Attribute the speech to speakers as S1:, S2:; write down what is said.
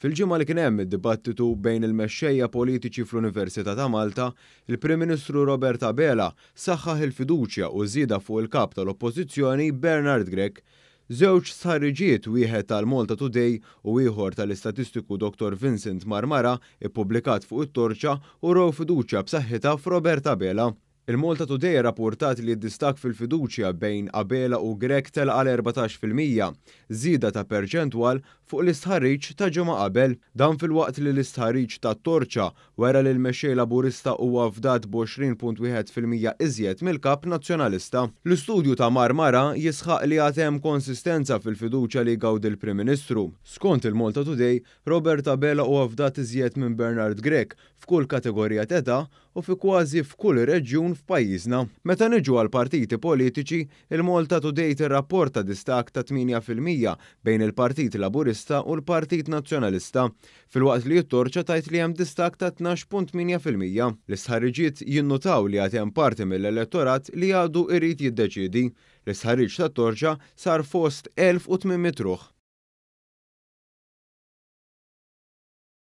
S1: Fil-ġimgħa li kien hemm id-dibattitu bejn il-mexxejja politiċi fl-Università ta' Malta, il-Prim Ministru Robert Abela saħħaħ il-fiduċja u żiedha fuq il-Kap tal-Oppożizzjoni Bernard Grech. Żewġ stħarriġiet, wieħed tal-Malta Today u ieħor tal-istatistiku Dottor Vincent Marmara ippubblikat fuq it-Torċa urew fiduċja b'saħħitha f'Robert Abela. Il-Malta Today rrappurtat li d-distakk fil-fiduċja bejn Abela u Grech tela' għal 14%, żieda ta' perċentwal fuq l-istħarriġ ta' ġimgħa qabel. Dan filwaqt li l-istħarriġ tat-Torċa wera li l-Mexxej Laburista huwa fdat b'20.1% iżjed mill-Kap Nazzjonalista. L-istudju ta' Marmara jisħaq li għad hemm konsistenza fil-fiduċja li jgawdi l-Prim Ministru. Skont il-Malta Today, Robert Abela huwa fdat iżjed minn Bernard Grech f'kull kategorija t'età u fi kważi f'kull reġjun f'pajjiżna. Meta niġu għall-partiti politiċi, il-Malta Today tirrapporta distakk ta' 8% bejn il-Partit Laburista u l-Partit Nazzjonalista, filwaqt li t-Torċa tgħid li hemm distakk ta' 12.8%. L-istħarriġiet jinnutaw li għad hemm parti mill-elettorat li għadu irid jiddeċiedi. L-istħarriġ tat-Torċa sar fost 1,800 ruħ.